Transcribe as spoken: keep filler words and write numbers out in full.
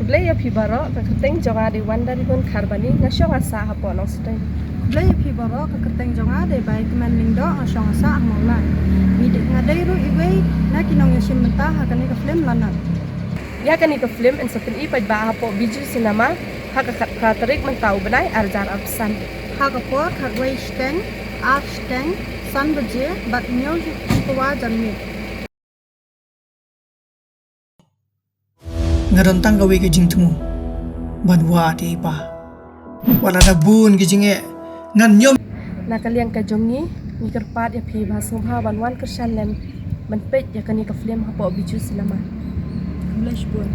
Khublei ïa phi baroh, ka kyrteng jong nga dei Wanda Rihun Kharbani, nga shong nga sah hapoh Nongstoiñ. Khublei ïa phi baroh, ka kyrteng jong nga dei Baikmen Lyngdoh, nga shong nga sah ha Mawlai. Ngi dei, nga dei ruh iwei na ki nongïashim bynta ha kane ka film Lanat. Ïa kane ka film yn sa pyni paidbah hapoh Bijou Cinema ha ka khatphra tarik mynta u bnai arhajar arphew san, ha ka por khatwei shiteng, ar shiteng, san baje bad hynñiew shiteng janmiet. Nga don tang kawei ka jingthmu ban wad ïa i pa. Wat la da bun ki jingeh ngan ñiom. Na ka liang ka jong ngi, ngi kyrpad ïa phi ba sngewbha ban wan kyrshan lem ban peit ïa kane ka film hapoh Bijou Cinema. Khublei shibun.